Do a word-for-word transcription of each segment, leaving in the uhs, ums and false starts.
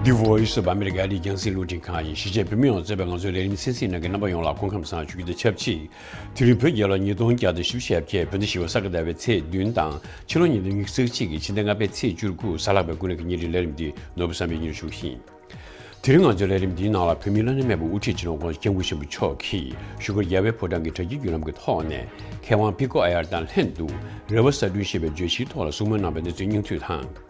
The Voice of America ཨ་རིའི་རྒྱང་སྲིང་རླུང་འཕྲིན་ཁང་ཡིན། གཞིས་བྱེས་བོད་མི་ཡོངས་གཙོས་པའི་ང་ཚོའི་ལས་རིམ་གསན་གཟིགས་གནང་མཁན་རྣམ་པ་ཡོངས་ལ་སྐུ་ཁམས་བཟང་ཞུ་རྒྱུ་དང་ཆབས་ཅིག་དེ་རིང་བོད་རྒྱལ་ལོ་ཉིས་སྟོང་བརྒྱ་དང་བཞི་བཅུ་ཞེ་བརྒྱད། བོད་ཟླ་བཞི་པ་ས་ག་ཟླ་བའི་ཚེས་བདུན་དང་ཕྱི་ལོ་ཉིས་སྟོང་ཉི་ཤུ་རྩ་གཅིག་གི་ཕྱི་ཟླ་ལྔ་པའི་ཚེས་བཅུ་དགུ། གཟའ་ལྷག་པའི་སྐུ་ལུས་ཀྱི་ཉིན་རེའི་ལས་རིམ་འདི་ནོར་བུ་བསམ་འཕེལ་གཉིས་ཞུ་བཞིན། དེ་རིང་ང་ཚོའི་ལས་རིམ་འདིའི་ནང་ལ་བོད་མིའི་བླ་ན་མེད་པའི་དབུ་ཁྲིད་སྤྱི་ནོར་༧གོང་ས་༧སྐྱབས་མགོན་ཆེན་པོ་མཆོག་གིས་བཞུགས་སྒར་རྒྱལ་བའི་ཕོ་བྲང་གི་དྲ་རྒྱའི་བརྒྱུད་ལམ་གྱི་ཐོག་ནས་མཁས་དབང་ཕི་ཀོ་ཨ་ཡར་དང་ལྷན་དུ་རེ་བ་གསར་སྐྲུན་ཞེས་པའི་བརྗོད་གཞིའི་ཐོག་ལ་གསུང་མོལ་གནང་བའི་གནས་ཚུལ་སྙིང་བསྡུས་དང་།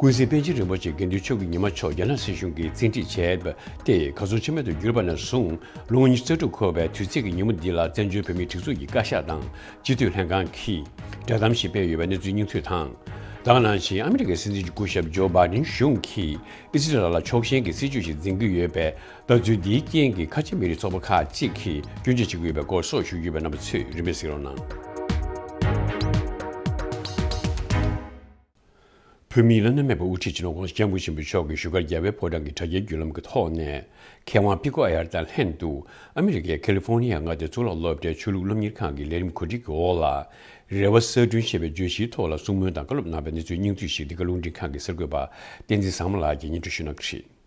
ཀུན་གཟིགས་པཎ་ཆེན་རིན་པོ་ཆེ་དགེ་འདུན་ཆོས་ཀྱི་ཉི་མ་མཆོག་རྒྱ་ནག་སྲིད་གཞུང་གིས་བཙན་ཁྲིད་བྱས་པ་སྟེ་གར་སོང་ཕྱི་མལ་དུ་གྱུར་པ་ནས་བཟུང་ལོ་ངོ་ཉི་ཤུ་རྩ་དྲུག་འཁོར་བའི་དུས་ཚིགས་ཀྱི་ཉིན་མོ་འདི་ལ་བཙན་བྱོལ་བོད་མིའི་སྒྲིག་འཛུགས་ཀྱི་བཀའ་ཤག་དང་སྤྱི་འཐུས་ལྷན་ཁང་གིས་གྲོས་གཏམ་ཞིག་སྤེལ་ཡོད་པའི་གནས་ཚུལ་སྙིང་བསྡུས་དང་། ད་ག་ནང་བཞིན་ཨ་མི་རི་ཀའི་སྲིད་འཛིན་གྱི་སྐུ་ཞབས་ཇོ་བྷའི་ཌེན་གཞུང་གིས་ཨི་སི་རལ་ལ་ཕྱོགས་ཞེན་གྱི་སྲིད་བྱུས་ཤིག་འཛིན་གྱི་ཡོད་པའི་ལྟ་ཚུལ་འདིའི་རྐྱེན་གྱིས་ཁ་ཆེ་མི་རིགས་ཚོགས་པ་ཁག་ཅིག་གིས་སྐྱོན་བརྗོད་བྱེད་ཀྱི་ཡོད་པའི་སྐོར་སོགས་ཞུ་རྒྱུ་ཡོད་པའི་རྣམ་པ་ཚོས་རིམ་པས་གཟིགས་རོགས་གནང་། བོད་མིའི་བླ་ན་མེད་པའི་དབུ་ཁྲིད་སྤྱི་ནོར་༧གོང་ས་༧སྐྱབས་མགོན་ཆེན་པོ་མཆོག་གིས་བཞུགས་སྒར་རྒྱལ་བའི་ཕོ་བྲང་གི་དྲ་རྒྱའི་བརྒྱུད་ལམ་གྱི་ཐོག་ནས་མཁས་དབང་ཕི་ཀོ་ཨ་ཡར་དང་ལྷན་དུ་ཨ་མི་རི་ཀའི་ཁ་ལི་ཧྥོ་ནི་ཡ་མངའ་སྡེའི་གཙུག་ལག་སློབ་གྲྭའི་ཆོས་ལུགས་སློབ་གཉེར་ཁང་གི་ལས་རིམ་གོ་སྒྲིག་གི་འོག་ལ་རེ་བ་གསར་སྐྲུན་ཞེས་པའི་བརྗོད་གཞིའི་ཐོག་ལ་གསུང་མོལ་དང་བཀའ་སློབ་གནང་བའི་གནས་ཚུལ་སྙིང་བསྡུས་ཤིག་འདི་ག་རླུང་འཕྲིན་ཁང་གི་གསར་འགོད་པ་བསྟན་འཛིན་བཟང་མོ་ལགས་ཀྱིས་སྙན་སྒྲོན་ཞུ་གནང་གི་རེད།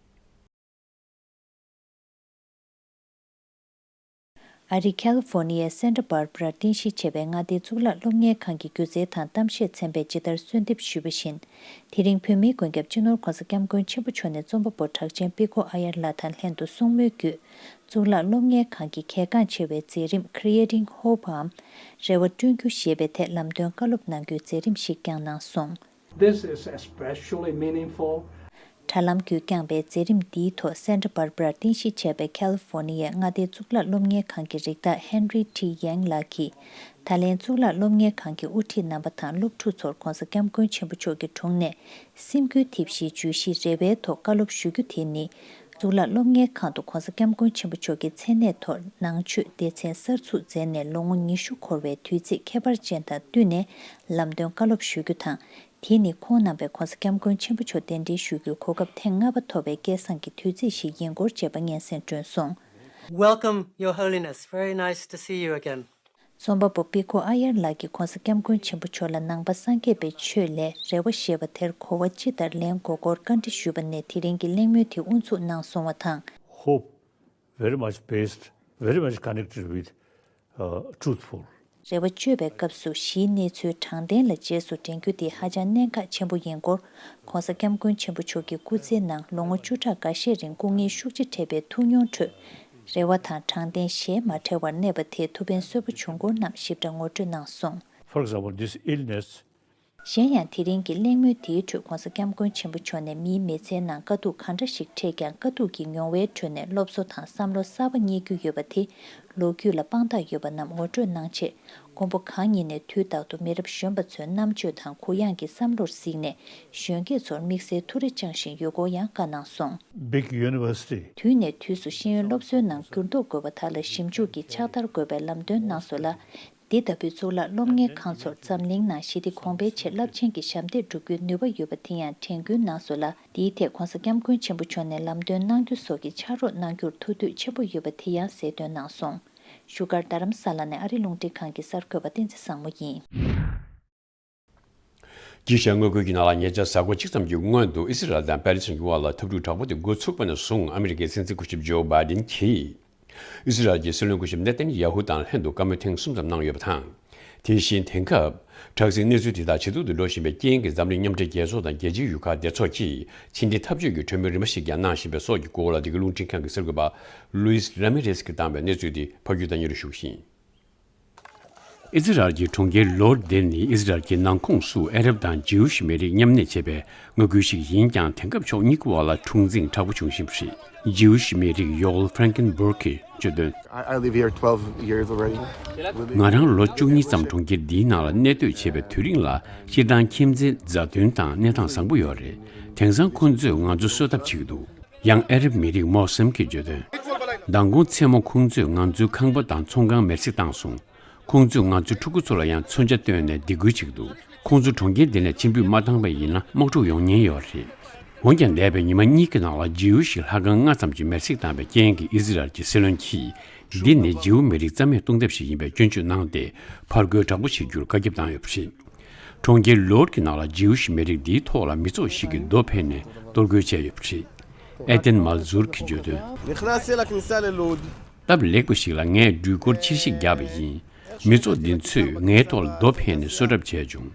ཨ་རིའི་ཁ་ལི་ཧྥོ་ནི་ཡའི་སན་ཏ་བྷར་བྷ་ར་རྟེན་གཞི་བྱས་པའི་མངའ་སྡེའི་གཙུག་ལག་སློབ་གཉེར་ཁང་གི་སྒྱུ་རྩལ་དང་གཏམ་བཤད་ཚན་པས་ཇི་ལྟར་གསོལ་འདེབས་ཞུས་པ་བཞིན། དེ་རིང་བོད་མིའི་མགོན་སྐྱབས་སྤྱི་ནོར་༧གོང་ས་༧སྐྱབས་མགོན་ཆེན་པོ་མཆོག་ནས་རྩོམ་པ་པོ་གྲགས་ཅན་པི་ཁོ་ཨ་ཡར་ལགས་དང་ལྷན་དུ་གསུང་མོལ་བརྒྱུད། གཙུག་ལག་སློབ་གཉེར་ཁང་གི་གལ་འགངས་ཆེ་བའི་མཛད་རིམ་Creating Hope འམ་རེ་བ་བསྐྲུན་རྒྱུ་ཞེས་པའི་ཐད་ལམ་སྟོན་བཀའ་སློབ་གནང་རྒྱུའི་མཛད་རིམ་ཞིག་བསྐྱངས་གནང་སོང་། This is especially meaningful དྲ་ལམ་བརྒྱུད་བསྐྱངས་པའི་མཛད་རིམ་འདིའི་ཐོག་སན་ཏ་བྷར་བྷ་ར་རྟེན་གཞི་བྱས་པའི་ཁ་ལི་ཧྥོ་ནི་ཡའི་མངའ་སྡེའི་གཙུག་ལག་སློབ་གཉེར་ཁང་གི་རིགས་བདག་ཧེན་རི་ཊི་ཡེང་ལགས་ཀྱིས། ད་ལན་གཙུག་ལག་སློབ་གཉེར་ཁང་གི་དབུ་ཁྲིད་རྣམ་པ་དང་སློབ་ཕྲུག་ཚོར་༧གོང་ས་༧སྐྱབས་མགོན་ཆེན་པོ་མཆོག་གི་དྲུང་ནས་སེམས་འགུལ་ཐེབས་གཞིའི་བརྗོད་གཞི་རེ་བའི་ཐོག་བཀའ་སློབ་ཞུ་རྒྱུ་དེ་ནི། གཙུག་ལག་སློབ་གཉེར་ཁང་དུ་༧གོང་ས་༧སྐྱབས་མགོན་ཆེན་པོ་མཆོག་གི་མཚན་གནས་ཐོག་ནང་ཆོས་སྡེ་ཚན་གསར་འཛུགས་མཛད་ནས་ལོ་ངོ་ཉི་ཤུ་འཁོར་བའི་དུས་ཚིགས་ཁྱད་པར་ཅན་དང་བསྟུན་ནས་ལམ་སྟོན་བཀའ་སློབ་ཞུ་རྒྱུ་དང་། དེ་ནི་ཁོང་རྣམ་པས་༧གོང་ས་༧སྐྱབས་མགོན་ཆེན་པོ་མཆོག་གདན་འདྲེན་ཞུ་རྒྱུའི་གོ་སྐབས་ཐེངས་ལྔ་པ་ཐོབ་པའི་སྐལ་བཟང་གི་དུས་ཚིགས་ཤིག་ཡིན་སྐོར་བཅས་པ་སྙན་སེང་བསྐྲུན་སོང་། Welcome, Your Holiness. Very nice to see you again. རྩོམ་པ་པོ་པི་ཁོ་ཨ་ཡར་ལགས་ཀྱིས་༧གོང་ས་༧སྐྱབས་མགོན་ཆེན་པོ་མཆོག་ལ་ནང་པ་སངས་རྒྱས་པའི་ཆོས་ལས་རེ་བ་ཞེས་པ་དེར་གོ་བ་ཅི་ལྟར་ལེན་དགོས་སྐོར་བཀའ་འདྲི་ཞུས་པ་ནས་དེ་རིང་གི་གླེང་མོལ་དེ་དབུ་འཛུགས་གནང་སོང་བ་དང་། Hope very much based, very much connected with, uh, truthful. རེ་བ་བཅོལ་བའི་སྐབས་སུ་གཞིའི་གནས་ཚུལ་དྲང་བདེན་ལ་རྗེས་སུ་འབྲང་རྒྱུ་དེ་ཧ་ཅང་གནད་འགག་ཆེན་པོ་ཡིན་སྐོར། ༧གོང་ས་༧སྐྱབས་མགོན་ཆེན་པོ་མཆོག་གི་སྐུ་ཚེའི་ནང་ལོ་ངོ་བཅུ་ཕྲག་འགའ་ཤས་རིང་སྐུ་ངལ་ཤུགས་ཆེ་འཕྲད་པའི་ཐུགས་མྱོང་ཁྲོད། རེ་བ་དང་དྲང་བདེན་ཞལ་མ་བྲལ་བར་གནས་པ་དེས་ཐུགས་ཕན་གསོས་པོ་བྱུང་སྐོར་རྣམས་ཞིབ་ཕྲ་ངོ་སྤྲོད་གནང་སོང་། For example, this illness གཞན་ཡང་དེ་རིང་གི་གླེང་མོལ་དེའི་ཁྲོད་༧གོང་ས་༧སྐྱབས་མགོན་ཆེན་པོ་མཆོག་ནས་མིའི་མི་ཚེའི་ནང་དཀའ་སྡུག་གང་འདྲ་ཞིག་འཕྲད་ཀྱང་དཀའ་སྡུག་གི་མྱོང་བའི་ཁྲོད་ནས་སློབ་གསོ་དང་བསམ་བློ་གསར་པ་རྙེད་རྒྱུ་ཡོད་པ་དེ་ལོ་རྒྱུས་ལ་དཔང་རྟགས་ཡོད་པ་རྣམས་ངོ་སྤྲོད་གནང་ཆེད། མགོན་པོ་གང་ཉིད་ནས་དུས་རྟག་ཏུ་མི་རབས་གཞོན་པ་ཚོའི་རྣམ་དཔྱོད་དང་གུ་ཡངས་ཀྱི་བསམ་བློར་གཟིགས་ནས་གཞོན་སྐྱེས་ཚོར་དམིགས་བསལ་ཐུགས་རེ་བཅངས་བཞིན་ཡོད་སྐོར་ཡང་བཀའ་གནང་སོང་། Big university དུས་ནས་དུས་སུ་ཤེས་ཡོན་སློབ་གསོའི་ནང་འགྱུར་ལྡོག་དགོས་པ་དག་ལ་ཞིབ་འཇུག་གིས་ཕྱག་བསྟར་དགོས་པའི་ལམ་སྟོན་གནང་སོང་ལ། འདི་ལྟ་བུའི་གཙུག་ལག་སློབ་གཉེར་ཁང་ཚོར་འཛམ་གླིང་ནང་ཞི་བདེ་གོང་འཕེལ་ཆེད་རླབས་ཆེན་གྱི་ཞབས་འདེགས་སྒྲུབ་རྒྱུའི་ནུས་པ་ཡོད་པ་དེ་ཡང་དྲན་སྐུལ་གནང་སོང་ལ། འདིའི་ཐད་༧གོང་ས་༧སྐྱབས་མགོན་ཆེན་པོ་མཆོག་ནས་ལམ་སྟོན་གནང་རྒྱུ་སོགས་ཀྱི་ཕྱག་རོགས་གནང་རྒྱུར་ཐུགས་འདོད་ཆེན་པོ་ཡོད་པ་དེ་ཡང་གསལ་སྟོན་གནང་སོང་། བཞུགས་སྒར་རྡ་རམ་ས་ལ་ནས་ཨ་རི་རླུང་འཕྲིན་ཁང་གི་གསར་འགོད་པ་བསྟན་འཛིན་བཟང་མོ་ཡིན། དཀྱིལ་ཤར་མངའ་ཁུལ་གྱི་ནང་ལ་ཉེ་ཆར་གཟའ་འཁོར་གཅིག་ཙམ་གྱི་སྔོན་དུ་ཨི་སི་རལ་དང་པེ་ལི་སི་ཐན་གྱི་དབར་ལ་འཐབ་འཁྲུག་དྲག་པོ་དེ་འགོ་ཚུགས་པ་ནས་བཟུང་ཨ་མི་རི་ཀའི་སྲིད་འཛིན་སྐུ་ཞབས་ཇོ་བྷའི་ཌེན་གྱིས། ཨི་སི་རལ་གྱི་སྲིད་བློན་སྐུ་ཞབས་ནེ་ཐན་ཡ་ཧུ་དང་ལྷན་དུ་བཀའ་མོལ་ཐེངས་གསུམ་ཙམ་གནང་ཡོད་པ་དང་། དེ་བཞིན་དེང་སྐབས་དྲག་ཟིང་གནས་ཚུལ་དེ་དག་ཇེ་སྡུག་ཏུ་འགྲོ་བཞིན་པའི་རྐྱེན་གྱིས་འཛམ་གླིང་མཉམ་འབྲེལ་རྒྱལ་ཚོགས་དང་རྒྱལ་སྤྱིའི་གཡུལ་ཁ་སྡེ་ཚོགས་ཀྱིས་ཕྱི་འབྲེལ་འཐབ་ཇུས་ཀྱི་གྲོས་མོལ་རིམ་པ་ཞིག་ཀྱང་གནང་བཞིན་པའི་སོགས་ཀྱི་སྐོར་ལ། འདི་ག་རླུང་འཕྲིན་ཁང་གི་གསར་འགོད་པ་ལུའིས་ར་མི་རེས་ཀྱིས་བཏང་བའི་གནས་ཚུལ་དེ་ཕབ་སྒྱུར་དང་སྙན་སྒྲོན་ཞུ་གི་ཡིན། ཨི་ཛི་རལ་གྱི་གྲོང་ཁྱེར་ལོར་དེ་ནི་ཨི་ཛི་རལ་གྱི་ནང་ཁོངས་སུ་ཨ་རབ་དང་ཇིའུ་ཤི་མི་རིགས་མཉམ་གནས་བྱེད་པའི་མངའ་ཁུལ་ཞིག་ཡིན་ཀྱང་། དེང་སྐབས་ཕྱོགས་གཉིས་ཀྱི་དབར་ལ་འཁྲུག་འཛིང་དྲག་པོ་བྱུང་བཞིན་པ་རེད། ཇིའུ་ཤི་མི་རིགས་ཡོལ་ཧྥ་རན་ཀེན་སྦུར་གྱིས་བརྗོད་དོན། I, I live here twelve years already. ང་རང་ལོ་བཅུ་གཉིས་ཙམ་གྲོང་ཁྱེར་འདིའི་ནང་ལ་གནས་སྡོད་བྱས་པའི་དུས་རིང་ལ། སྤྱིར་བཏང་ཁྱིམ་མཚེས་མཛའ་མཐུན་དང་གནས་སྟངས་བཟང་པོ་ཡོད་རེད། དེང་སང་ཁོང་ཚོས་ང་ཚོ་གསོད་ཐབས་བྱེད་ཀྱི་འདུག་ཡང་ཨ་རབ་མི་རིགས་མོ་སམ་གྱིས་བརྗོད་དོན། མདང་དགོང་མཚན་མོ་ཁོང་ཚོས་ང་ཚོའི་ཁང་པ་དང་ཚོང་ཁང་མེར་སྲེག་བཏང་སོང་། ཁོང་ཚོས་ང་ཚོའི་ཕྲུ་གུ་ཚོ་ལ་ཡང་མཚོན་ཆ་བཏོན་ནས་སྡིགས་སྐུལ་བྱེད་ཀྱི་འདུག་ཁོང་ཚོ་གྲོང་ཁྱེར་འདི་ནས་ཕྱིར་འབུད་མ་བཏང་བ་ཡིན་ན་དམག་འཁྲུག་ཡོང་ཉེན་ཡོད་རེད། འོན་ཀྱང་འདས་པའི་ཉི་མ་གཉིས་ཀྱི་ནང་ལ་ཇིའུ་ཞིག་ལྷ་ཁང་ལྔ་ཙམ་གྱི་མེར་སྲེག་བཏང་བའི་རྐྱེན་གྱིས་ཨི་ཛི་རལ་གྱི་སྲིད་བློན་གྱིས། འདི་ནི་ཇིའུ་མི་རིགས་རྩ་མེད་གཏོང་ཐབས་ཤིག་ཡིན་པའི་སྐྱོན་བརྗོད་གནང་སྟེ། ཕར་རྒོལ་དྲག་པོ་བྱེད་རྒྱུར་བཀའ་ཁྱབ་བཏང་ཡོད་པ་རེད། གྲོང་ཁྱེར་ལོར་གྱི་ནང་ལ་ཇིའུ་ཤི་མི་རིགས་འདིའི་ཐོག་ལ་མི་ཚོགས་ཤིག་གིས་རྡོ་འཕེན་ནས་གཏོར་རྒོལ་བྱས་ཡོད་པ་རེད། ཨེ་ཏན་མལ་ཛུར་གྱིས་བརྗོད་དོན། נכנסתי לכניסה ללוד. སྟབས་ལེགས་པ་ཞིག་ལ་ངས་འགྲུལ་འཁོར་ཕྱིར་བཤིག་བརྒྱབ་པ་ཡིན། མི་ཚོགས་འདི་ཚོས་ངའི་ཐོག་ལ་རྡོ་འཕེན་ནས་གསོད་གྲབས་བྱས་བྱུང་།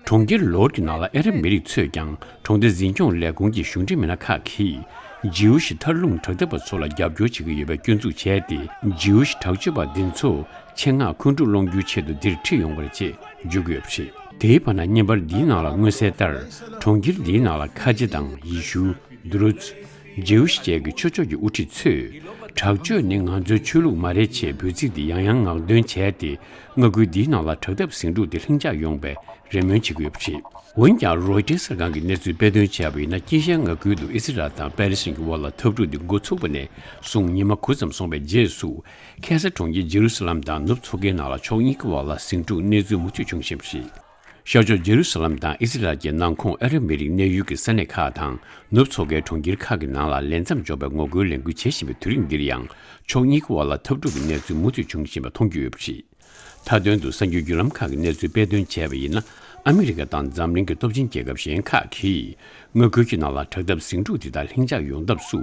གྲོང་ཁྱེར་ལོར་གྱི་ནང་ལ་ཨ་རབ་མི་རིགས་ཚོས་ཀྱང་གྲོང་སྡེ་འཛིན་སྐྱོང་ལས་ཁུངས་ཀྱི་གཞུང་འབྲེལ་མི་སྣ་ཁག་གིས་ཇིའུ་ཤི་མཐར་ལྷུང་དྲག་འཐབ་པ་ཚོ་ལ་རྒྱབ་སྐྱོར་བྱེད་ཀྱི་ཡོད་པའི་སྐྱོན་འཛུགས་བྱས་ཏེ། ཇིའུ་ཤི་དྲག་སྤྱོད་པ་འདི་ཚོ་ཆེད་མངགས་འཁོན་འཁྲུག་སློང་རྒྱུའི་ཆེད་དུ་འདིར་ཁྲིད་ཡོང་བ་རེད་ཅེས་བརྗོད་ཀྱི་ཡོད་པ་རེད། དེའི་བར་ན་བརྙན་པར་འདིའི་ནང་ལ་མངོན་གསལ་ལྟར། གྲོང་ཁྱེར་འདིའི་ནང་ལ་ཁ་ཆེ་དང་ཡེ་ཤུ། དུ་རུཛ། ཇིའུ་ཤི་བཅས་ཀྱི་ཆོས་ཕྱོགས་ཀྱི་དབུ་ཁྲིད་ཚོས། དྲག་སྤྱོད་ནི་ང་ཚོའི་ཆོས་ལུགས་མ་རེད་ཅེས་འབོད་ཚིག་འདི་ཡང་ཡང་ངག་འདོན་བྱས་ཏེ། མངའ་ཁུལ་འདིའི་ནང་ལ་དྲག་འཐབ་ཟིང་འཁྲུག་དེ་ལྷིང་འཇགས་ཡོང་བའི་རེ་སྨོན་བྱེད་ཀྱི་ཡོད་པ་རེད། འོན་ཀྱང་རོའི་ཊར་གསར་ཁང་གིས་གནས་ཚུལ་སྤེལ་དོན་བྱས་པ་ཡིན་ན། དཀྱིལ་ཤར་མངའ་ཁུལ་དུ་ཨི་སི་རལ་དང་པེ་ལི་སི་ཐན་གྱི་དབར་ལ་འཐབ་འཁྲུག་འདི་འགོ་ཚུགས་པ་ནས་བཟུང་ཉི་མ་དགུ་ཙམ་སོང་བའི་རྗེས་སུ། ཁ་སང་གྲོང་ཁྱེར་ཇེ་རུ་སཱ་ལམ་དང་ནུབ་མཚོ་ཁའི་ནང་ལ་ཕྱོགས་གཉིས་ཀྱི་དབར་ལ་ཟིང་འཁྲུག་གནས་ཚུལ་མུ་མཐུད་བྱུང་བཞིན་པ་རེད། ཤར་ཕྱོགས་ཇེ་རུ་སཱ་ལམ་དང་ཨི་སི་རལ་གྱི་ནང་ཁོངས་ཨ་རབ་མི་རིགས་གནས་ཡུལ་གྱི་ས་གནས་ཁག་དང་ནུབ་མཚོ་ཁའི་གྲོང་ཁྱེར་ཁག་གི་ནང་ལ་ལས་མཚམས་འཇོག་པའི་ངོ་རྒོལ་ལས་འགུལ་བྱེད་བཞིན་པའི་དུས་རིང་འདིར་ཡང་ཕྱོགས་གཉིས་ཀྱི་དབར་ལ་འཐབ་འཁྲུག་གི་གནས་ཚུལ་མུ་མཐུད་བྱུང་བཞིན་པ་མཐོང་རྒྱུ་ཡོད་པ་རེད། མཐའ་དོན་དུ་གསར་འགྱུར་བརྒྱུད་ལམ་ཁག་གིས་གནས་ཚུལ་སྤེལ་དོན་བྱས་པ་ཡིན་ན། ཨ་མི་རི་ཀ་དང་འཛམ་གླིང་གི་སྟོབས་ཆེན་རྒྱལ་ཁབ་གཞན་ཁག་གིས་མངའ་ཁུལ་གྱི་ནང་ལ་དྲག་འཐབ་ཟིང་འཁྲུག་དེ་དག་ལྷིང་འཇགས་ཡོང་ཐབས་སུ་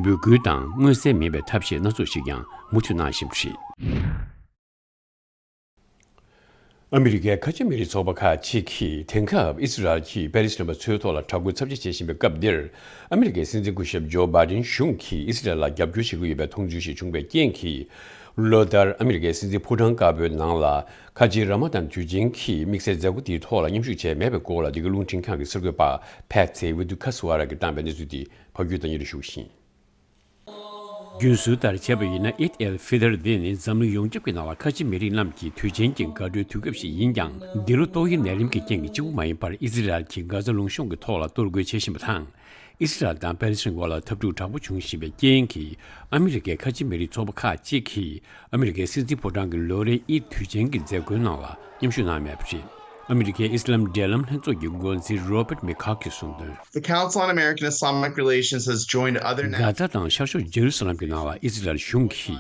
འབོད་སྐུལ་དང་མངོན་གསལ་མིན་པའི་ཐབས་ཤེས་སྣ་ཚོགས་ཤིག་ཀྱང་མུ་མཐུད་གནང་བཞིན་པ་རེད། ཨ་མི་རི་ཀའི་ཁ་ཆེ་མི་རིགས་ཚོགས་པ་ཁག་ཅིག་གིས་དེང་སྐབས་ཨི་སི་རལ་གྱིས་པེ་ལི་སི་ཐན་པ་ཚོའི་ཐོག་ལ་དྲག་རྒོལ་ཚབས་ཆེ་བྱེད་བཞིན་པའི་སྐབས་འདིར། ཨ་མི་རི་ཀའི་སྲིད་འཛིན་སྐུ་ཞབས་ཇོ་བྷའི་ཌེན་གཞུང་གིས་ཨི་སི་རལ་ལ་རྒྱབ་སྐྱོར་བྱེད་ཀྱི་ཡོད་པའི་མཐོང་ཚུལ་ཞིག་བྱུང་བའི་རྐྱེན་གྱིས། ལོ་ལྟར་ཨ་མི་རི་ཀའི་སྲིད་འཛིན་ཕོ་བྲང་དཀར་པོའི་ནང་ལ་ཁ་ཆེའི་ར་མ་དན་དུས་ཆེན་གྱི་དམིགས་བསལ་མཛད་སྒོ་དེའི་ཐོག་ལ་མཉམ་ཞུགས་བྱས་མེད་པའི་སྐོར་ལ། འདི་ག་རླུང་འཕྲིན་ཁང་གི་གསར་འགོད་པ་ཕེ་ཚེ་ཝི་དུ་ཁ་སུ་ཨ་ར་གིས་བཏང་བའི་གནས་ཚུལ་དེ་ཕབ་སྒྱུར་བདག་ཉིད་ལ་ཞུ་བཞིན། རྒྱུན་སྲོལ་ལྟར་བྱས་པ་ཡིན་ན། ཨིད་ཨལ་ཧྥི་ཏར་འདི་ནི་འཛམ་གླིང་ཡོངས་ཁྱབ་ཀྱི་ནང་ལ་ཁ་ཆེ་མི་རིགས་རྣམས་ཀྱི་དུས་ཆེན་གྱི་དགའ་སྤྲོའི་དུས་སྐབས་ཤིག་ཡིན་ཀྱང་། འདི་ལོ་ཏོག་དབྱིབས་ནད་རིམས་ཀྱི་རྐྱེན་གྱིས་གཅིག་པུ་མ་ཡིན་པར་ཨི་སི་རལ་གྱིས་གྷ་ཛ་ལུང་གཤོང་གི་ཐོག་ལ་གཏོར་རྒོལ་བྱེད་བཞིན་པ་དང་། ཨི་སི་རལ་དང་པེ་ལི་སི་ཐན་དབར་ལ་འཐབ་འཁྲུག་དྲག་པོ་བྱུང་བཞིན་པའི་རྐྱེན་གྱིས། ཨ་མི་རི་ཀའི་ཁ་ཆེ་མི་རིགས་ཚོགས་པ་ཁག་ཅིག་གིས་ཨ་མི་རི་ཀའི་སྲིད་འཛིན་ཕོ་བྲང་གི་ལོ་རེའི་ཨིད་དུས་ཆེན་གྱི་མཛད་སྒོའི་ནང་ལ་མཉམ་ཞུགས་གནང་མེད་པ་རེད། ཨ་མི་རི་ཀའི་ཨི་སི་ལམ་འབྲེལ་ལམ་ལྷན་ཚོགས་ཀྱི་འགོ་འཛིན་Robert Micak གིས་གསུངས་དོན། The Council on American Islamic Relations has joined other གྷ་ཛ་དང་ཤར་ཕྱོགས་ཇེ་རུ་སཱ་ལམ་གྱི་ནང་ལ་ཨི་སི་རལ་གཞུང་གིས་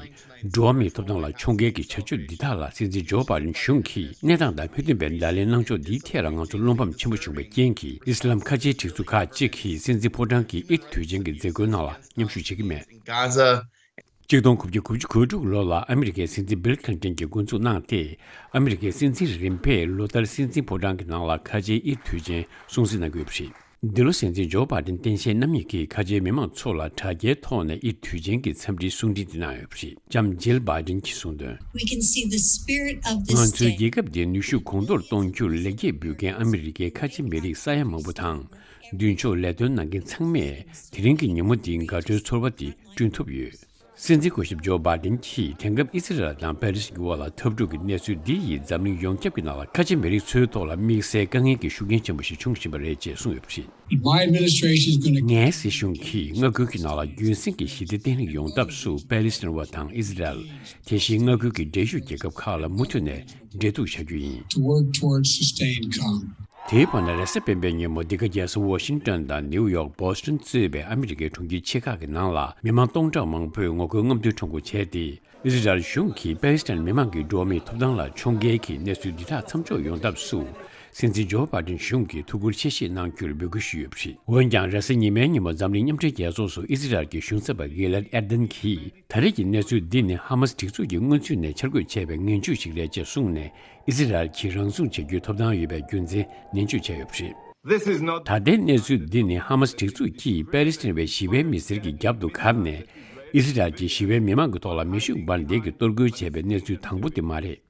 འགྲོ་བ་མིའི་ཐོབ་ཐང་ལ་ཕྱོགས་འགལ་གྱི་བྱ་སྤྱོད་འདི་དག་ལ། སྲིད་འཛིན་ཇོ་བྷའི་ཌེན་གཞུང་གིས་གནས་སྟངས་དང་མི་མཐུན་པའི་བརྡ་ལན་གནང་ཕྱོགས་འདིའི་ཐད་ལ་ང་ཚོར་བློ་ཕམ་ཆེན་པོ་བྱུང་བའི་རྐྱེན་གྱིས། ཨི་སི་ལམ་ཁ་ཆེའི་སྒྲིག་འཛུགས་ཁག་ཅིག་གིས་སྲིད་འཛིན་ཕོ་བྲང་གི་ཨིད་དུས་ཆེན་གྱི་མཛད་སྒོའི་ནང་ལ་མཉམ་ཞུགས་བྱེད་ཀྱི་མེད། Gaza གཅིག་སྟོང་དགུ་བརྒྱ་དགུ་བཅུ་གོ་དྲུག་ལོ་ལ་ཨ་མི་རི་ཀའི་སྲིད་འཛིན་བྷིལ་ཁི་ལིན་ཊོན་གྱིས་འགོ་འཛུགས་གནང་སྟེ། ཨ་མི་རི་ཀའི་སྲིད་འཛིན་རིམ་པས་ལོ་ལྟར་སྲིད་འཛིན་ཕོ་བྲང་གི་ནང་ལ་ཁ་ཆེའི་ཨིད་དུས་ཆེན་སྲུང་བརྩི་གནང་གི་ཡོད་པ་རེད། འདི་ལོ་སྲིད་འཛིན་ཇོ་བྷའི་ཌེན་སྟངས་དཔྱལ་རྣམ་གཉིས་ཀྱིས་ཁ་ཆེའི་མི་མང་ཚོ་ལ་དྲ་རྒྱའི་ཐོག་ནས་ཨིད་དུས་ཆེན་གྱི་འཚམས་འདྲིའི་གསུང་འཕྲིན་དེ་གནང་ཡོད་པ་རེད། ལྕམ་ཇིལ་བྷའི་ཌེན་གྱིས་གསུངས་དོན། We can see the spirit of this day. ང་ཚོའི་རྒྱལ་ཁབ་འདིའི་ནུས་ཤུགས་གོང་མཐོར་གཏོང་རྒྱུར་ལེགས་སྐྱེས་འབུལ་མཁན་ཨ་མི་རི་ཀའི་ཁ་ཆེ་མི་རིགས་ས་ཡ་མང་པོ་དང་། མདུན་ཕྱོགས་ལས་དོན་གནང་མཁན་ཚང་མས་དེ་རིང་གི་ཉིན་མོ་འདིའི་དགའ་སྤྲོའི་ཚོར་བ་དེ་བསྐྲུན་ཐུབ་ཡོད། སྲིད་འཛིན་སྐུ་ཞབས་ཇོ་བྷའི་ཌེན་གྱིས་དེང་སྐབས་ཨི་སི་རལ་དང་པེ་ལི་སི་ཐན་གྱི་དབར་ལ་འཐབ་འཁྲུག་གི་གནས་ཚུལ་འདི་ཡིས་འཛམ་གླིང་ཡོངས་ཁྱབ་ཀྱི་ནང་ལ་ཁ་ཆེ་མི་རིགས་ཚོའི་ཐོག་ལ་དམིགས་བསལ་དཀའ་ངལ་གྱི་ཤུགས་རྐྱེན་ཆེན་པོ་ཞིག་འབྱུང་བཞིན་པ་རེད་ཅེས་གསུངས་ཡོད་པ་རེད། My administration is gonna ངའི་སྲིད་གཞུང་གིས་མངའ་ཁུལ་གྱི་ནང་ལ་རྒྱུན་སྲིང་གི་ཞི་བདེ་བརྟན་ལྷིང་ཡོང་ཐབས་སུ་པེ་ལི་སི་ཐན་བ་དང་ཨི་སི་རལ། དེ་བཞིན་མངའ་ཁུལ་གྱི་འབྲེལ་ཡོད་རྒྱལ་ཁབ་ཁག་ལ་མུ་མཐུད་ནས་འབྲེལ་གཏུག་བྱ་རྒྱུ་ཡིན། To work towards sustained calm. དེའི་བར་ན་རེས་གཟའ་སྤེན་པའི་ཉིན་མོ་འདི་ག་རྒྱལ་ས་ཝ་ཤིང་ཏོན་དང་ནིའུ་ཡོག་བྷོ་སི་ཊོན་གཙོས་པའི་ཨ་མི་རི་ཀའི་གྲོང་ཁྱེར་ཆེ་ཁག་གི་ནང་ལ་མི་མང་སྟོང་ཕྲག་མང་པོས་ངོ་རྒོལ་རྔམ་སྟོན་ཁྲོམ་སྐོར་བྱས་ཏེ། ཨི་སི་རལ་གཞུང་གིས་པེ་ལི་སི་ཐན་མི་མང་གི་འགྲོ་བ་མིའི་ཐོབ་ཐང་ལ་ཕྱོགས་འགལ་གྱི་གནས་ཚུལ་འདི་དག་མཚམས་འཇོག་ཡོང་ཐབས་སུ། སྲིད་འཛིན་ཇོ་བྷའི་ཌེན་གཞུང་གིས་ཐུགས་ཁུར་ཆེ་བཞེས་གནང་རྒྱུར་འབོད་སྐུལ་ཞུས་ཡོད་པ་རེད། འོན་ཀྱང་རེས་གཟའ་ཉི་མའི་ཉིན་མོ་འཛམ་གླིང་མཉམ་འབྲེལ་རྒྱལ་ཚོགས་སུ་ཨི་སི་རལ་གྱི་གཞུང་ཚབ་པ་གྷི་ལད་ཨེར་ཌན་གྱིས། ད་རེས་ཀྱི་གནས་ཚུལ་འདི་ནི་ཧ་མ་སི་སྒྲིག་འཛུགས་ཀྱིས་སྔོན་ཚུད་ནས་འཆར་འགོད་བྱས་པའི་ངན་ཇུས་ཤིག་རེད་ཅེས་གསུངས་ནས། ཨི་སི་རལ་གྱིས་རང་སྲུང་བྱེད་རྒྱུའི་ཐོབ་ཐང་ཡོད་པའི་རྒྱུ་མཚན་ནན་བརྗོད་བྱས་ཡོད་པ་རེད། This is not ད་ལྟའི་གནས་ཚུལ་འདི་ནི་ཧ་མ་སི་སྒྲིག་འཛུགས་ཀྱིས་པེ་ལི་སི་ཐན་བའི་ཞི་བའི་མི་སེར་གྱི་རྒྱབ་ཏུ་བཀབ་ནས། ཨི་སི་རལ་གྱིས་ཞི་བའི་མི་མང་གི་ཐོག་ལ་མེ་ཤུགས་འབར་མདེལ་གྱིས་གཏོར་རྒོལ་བྱས་པའི་གནས་ཚུལ་དང་པོ་དེ་མ་རེད།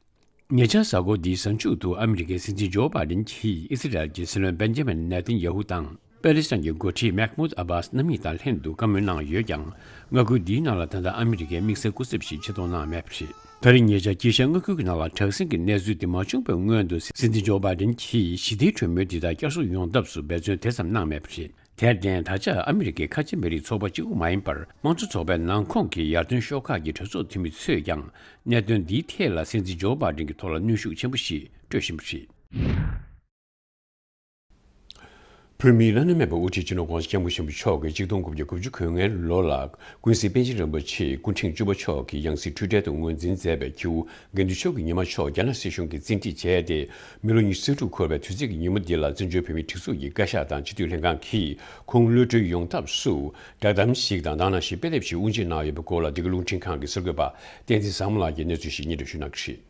ཉེ་ཆར་གཟའ་འཁོར་འདིའི་གཟའ་མཇུག་ཏུ་ཨ་མི་རི་ཀའི་སྲིད་འཛིན་ཇོ་བྷའི་ཌེན་གྱིས་ཨི་སི་རལ་གྱི་སྲིད་བློན་བེན་ཇ་མིན་ནེ་ཐན་ཡ་ཧུ་དང་། པེ་ལི་སི་ཐན་གྱི་འགོ་ཁྲིད་མེག་མུད་ཨ་བྷཱས་རྣམ་གཉིས་དང་ལྷན་དུ་བཀའ་མོལ་གནང་ཡོད་ཀྱང་། མངའ་ཁུལ་འདིའི་ནང་ལ་ད་ལྟ་ཨ་མི་རི་ཀའི་དམིགས་བསལ་སྐུ་ཚབ་ཞིག་ཆེད་གཏོང་གནང་མེད་པ་རེད། ད་རེས་ཉེ་ཆར་དཀྱིལ་ཤར་མངའ་ཁུལ་གྱི་ནང་ལ་དྲག་ཟིང་གི་གནས་ཚུལ་དེ་མ་བྱུང་བའི་སྔོན་དུ། སྲིད་འཛིན་ཇོ་བྷའི་ཌེན་གྱིས་ཞི་བདེའི་གྲོས་མོལ་འདི་དག་བསྐྱར་གསོ་ཡོང་ཐབས་སུ་འབད་བརྩོན་དེ་ཙམ་གནང་མེད་པ་རེད། དེར་བརྟེན། ད་ཆ་ཨ་མི་རི་ཀའི་ཁ་ཆེ་མི་རིགས་ཚོགས་པ་གཅིག་པུ་མ་ཡིན་པར། དམངས་གཙོ་ཚོགས་པའི་ནང་ཁོངས་ཀྱི་ཡར་ཐོན་ཤོག་ཁག་གི་གྲོས་ཚོགས་འཐུས་མི་ཚོས་ཀྱང་། གནད་དོན་འདིའི་ཐད་ལ་སྲིད་འཛིན་ཇོ་བྷའི་ཌེན་གྱི་ཐོག་ལ་གནོན་ཤུགས་ཆེན་པོ་ཞིག་སྤྲོད་བཞིན་པ་རེད། བོད་མིའི་བླ་ན་མེད་པའི་དབུ་ཁྲིད་སྤྱི་ནོར་༧གོང་ས་༧སྐྱབས་མགོན་ཆེན་པོ་མཆོག་གིས་གཅིག་སྟོང་དགུ་བརྒྱ་དགུ་བཅུ་གོ་ལྔའི་ལོ་ལ་ཀུན་གཟིགས་པཎ་ཆེན་རིན་པོ་ཆེ་སྐུ་ཕྲེང་བཅུ་པ་མཆོག་གི་ཡང་སྲིད་འཁྲུལ་བྲལ་དུ་ངོས་འཛིན་མཛད་པའི་ཁྱེའུ་དགེ་འདུན་ཆོས་ཀྱི་ཉི་མ་མཆོག་རྒྱ་ནག་སྲིད་གཞུང་གིས་བཙན་ཁྲིད་བྱས་ཏེ། མི་ལོ་ཉི་ཤུ་རྩ་དྲུག་འཁོར་བའི་དུས་ཚིགས་ཀྱི་ཉིན་མོ་འདི་ལ་བཙན་བྱོལ་བོད་མིའི་སྒྲིག་འཛུགས་ཀྱི་བཀའ་ཤག་དང་སྤྱི་འཐུས་ལྷན་ཁང་གིས་ཁོང་གློད་གྲོལ་ཡོང་ཐབས་སུ་བསྒྲགས་གཏམ་ཞིག་དང་དེ་ནང་བཞིན་དཔེ་དེབ་ཞིག་དབུ་འབྱེད་གནང་ཡོད་པའི་སྐོར་ལ། འདི་ག་རླུང་འཕྲིན་ཁང་གི་གསར་འགོད་པ་བསྟན་འཛིན་བཟང་མོ་ལགས་ཀྱིས་གནས་ཚུལ་ཞིག་སྙན་སྒྲོན་ཞུ་གནང་གི་རེད།